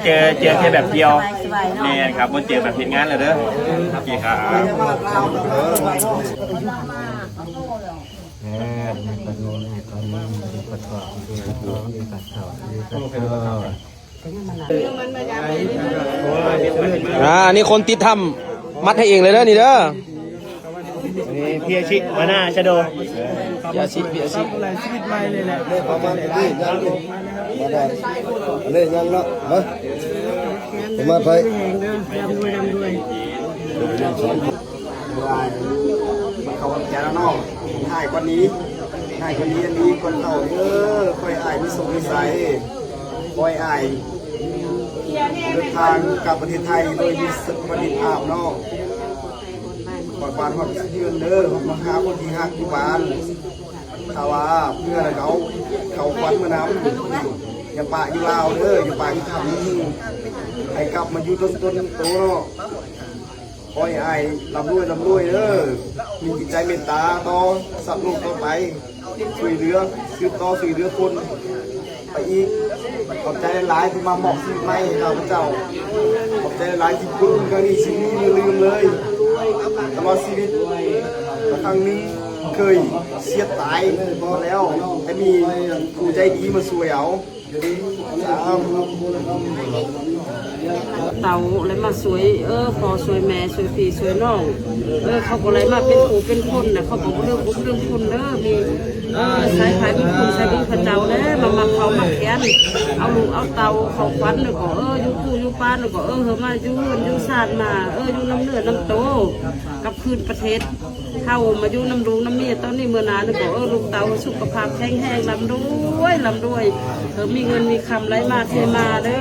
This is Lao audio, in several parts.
ເຈີ ເຈີແຄ່ແບບທ່ຽວ. ແມ່ນຄັບ ບໍ່ເຈີແບບເຮັດງານແລ້ວເດີ. ໂອເຄຄັບ. ອ່າ ອັນນີ້ຄົນຕິດຖ້ຳ ມັດໃຫ້ເອງເລີຍເດີນີ້ເດີ. ນີ້ ພີ່ອາຊິ ຫົວໜ້າຊາໂດ ພີ່ອາຊິ ພີ່ອາຊິ ສາມຄົນຫຼາຍຊີວິດໃໝ່ເລີຍແຫຼະ. ປະມານນີ້ຍັງຢູ່ ມາໄດ້ ອັນນີ້ຍັງເນາະ ມາ ປະມານໄປ ແຮງເດີ ລ່ຳລວຍ ລ່ຳລວຍ. ເຂົ້າວັນຈັນແລ້ວເນາະ ຮ້າຍກວ່ານີ້ ຮ້າຍກວ່ານີ້ ອັນນີ້ກ່ອນເຂົ້າເດີ ຂໍໃຫ້ອ້າຍມີໂຊກມີໄຊ ຂໍໃຫ້ອ້າຍເດີນທາງກັບປະເທດໄທໂດຍມີສະຫວັດດີພາບເນາະ. ຮອດບ້ານຮອດເຮືອນເດີ ມາຫາຄົນທີ່ຮັກຢູ່ບ້ານ. ຖ້າວ່າເມື່ອແລ້ວເອົາເຂົ້າຂວັນມານຳ ຢ່າປະຢູ່ລາວເດີ ຢ່າປະຢູ່ຖ້ຳນີ້ ໃຫ້ກັບມາຢູ່ຕົນຕົນໂຕເນາະ. ຂໍໃຫ້ອ້າຍລ່ຳລວຍ ລ່ຳລວຍເດີ ມີຈິດໃຈເມດຕາຕໍ່ສັດໂລກຕໍ່ໄປ. ຊ່ວຍເຫຼືອ ສືບຕໍ່ຊ່ວຍເຫຼືອຄົນໄປອີກ. ຂອບໃຈຫຼາຍໆທີ່ມາມອບຊີວິດໃໝ່ໃຫ້ຂ້າພະເຈົ້າ. ຂອບໃຈຫຼາຍໆທີ່ບຸນຄັ້ງນີ້ຊິມີບໍ່ລືມເລີຍ. ຕະຫຼອດຊີວິດ ຄັ້ງໜຶ່ງເຄີຍສຽດຕາຍມາແລ້ວ ແຕ່ມີຜູ້ໃຈດີມາຊ່ວຍເອົາ. ເຕົາແລ້ວມາຊ່ວຍ ເອີ ພໍ່ຊ່ວຍແມ່ ຊ່ວຍພີ່ຊ່ວຍນ້ອງ ເອີ ເຂົາບໍ່ໄດ້ມາເປັນຄູ່ເປັນຄົນນະ ເຂົາກໍບໍ່ລືມບຸນລືມຄຸນເດີ. ມີ ເອີ ສາຍໄພບຸນຄຸນ ສາຍບຸນເຂົາເຈົ້າແຫຼະ ມາມັກເຂົ້າມັກຂຽນ ເອົາລູກເອົາເຕົ້າເຂົ້າຂວັນ ແລ້ວກໍ ເອີ ຢູ່ພູຢູ່ປ່າ ແລ້ວກໍ ເອີ ເຮີມາຢູ່ເຮືອນຢູ່ຊານມາ ເອີ ຢູ່ນຳເນື້ອນຳໂຕ ກັບຄືນປະເທດ ເຮົາມາຢູ່ນຳລູກນຳເມຍ ຕອນນີ້ເມື່ອໜ້ານີ້ກໍ ເອີ ລູກເຕົ້າສຸຂະພາບແຂງແຮງ ລ່ຳລວຍ ລ່ຳລວຍ ເອີ ມີເງິນມີຄຳໄຫຼມາເທມາເດີ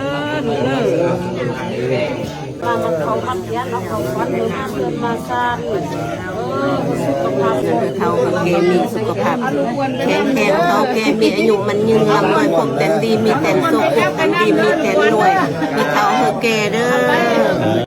ລູກເດີ. ມາມັກເຂົ້າມັກຂຽນ ເອົາເຂົ້າຂວັນເດີ ມາເຮືອນມາຊານ ເອີ ສຸຂະພາບ ເຖົ້າແກ່ມີສຸຂະພາບແຂງແຮງ ເຖົ້າແກ່ມີອາຍຸໝັ້ນຍືນ ລ່ຳລວຍ ພວກແຕ່ນດີມີແຕ່ນສຸກ ພວກແຕ່ນດີມີແຕ່ນລວຍ ມີເຖົ້າເຮີແກ່ເດີ.